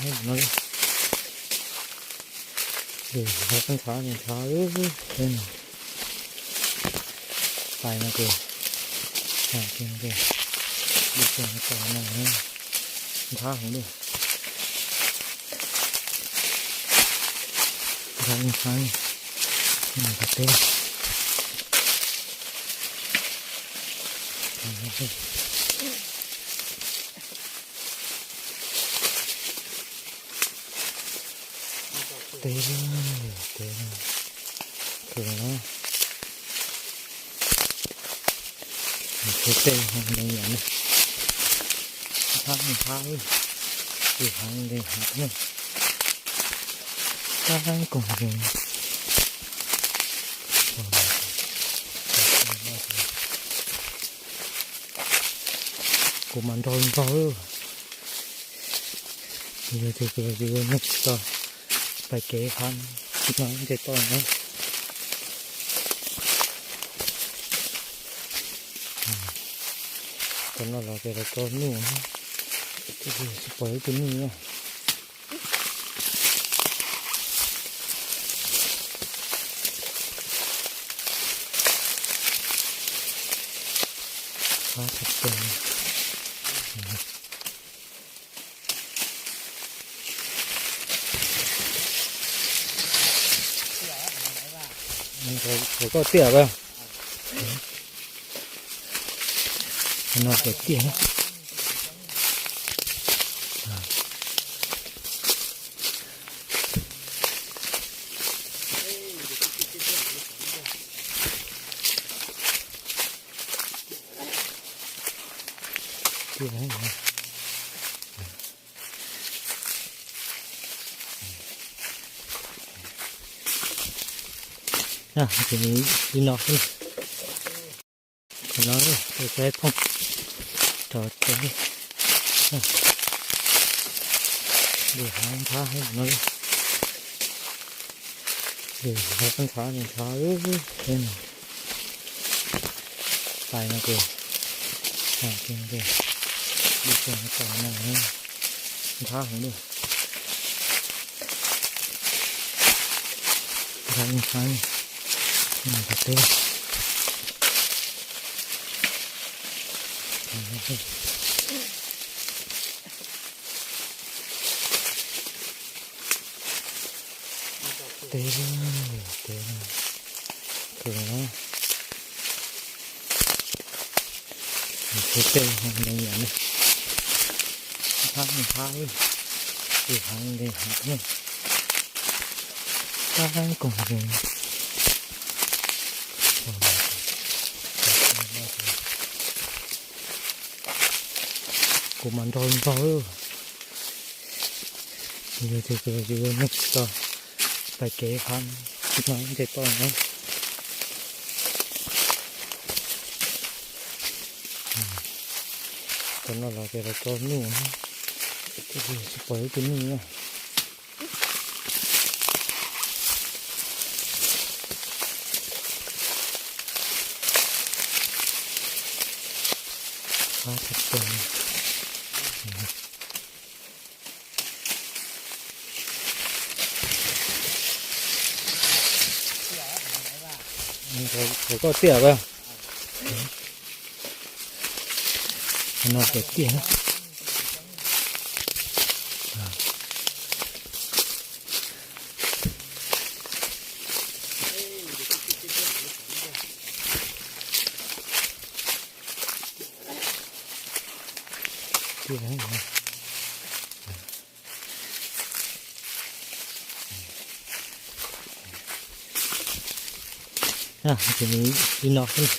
No, nthab nthab nthab, pais no ces, nthab heev li, nthab nthab, nthab teb. Teb, teb, kawg na. Teb tej me nyuam na, nthab nthab, tus hav li hav na, kab koog zoo. Kuv mas nrog nrog, yog tias kuv yuav nug tsis tau, pais kev qab no ntes tau na. Tam no los ces lawv tso nyuj, tsis pom ib tug nyuj na. Qab tshaj plaws. Thov koj tiag, no tiag tiag. Li no, no, tus saib phooj, rov tsev, lwm hav nthab no, lwm hav nthab nthab, pais no ces, lwm hav nthab heev li, nthab nthab, nthab teb. Teb, teb, kawg na. Teb tej me nyuam na, nthab nthab, tus hav li hav na, kab koog zoo. Kuv mas nrog nrog, yog tias kuv yuav nug tsis tau, pais kev qab no ntes tau na. Tam no los ces lawv tso nyuj, tsis pom ib tug nyuj na. Qab tshaj plaws. Thov koj tiag, no tiag tiag. Li no xwb.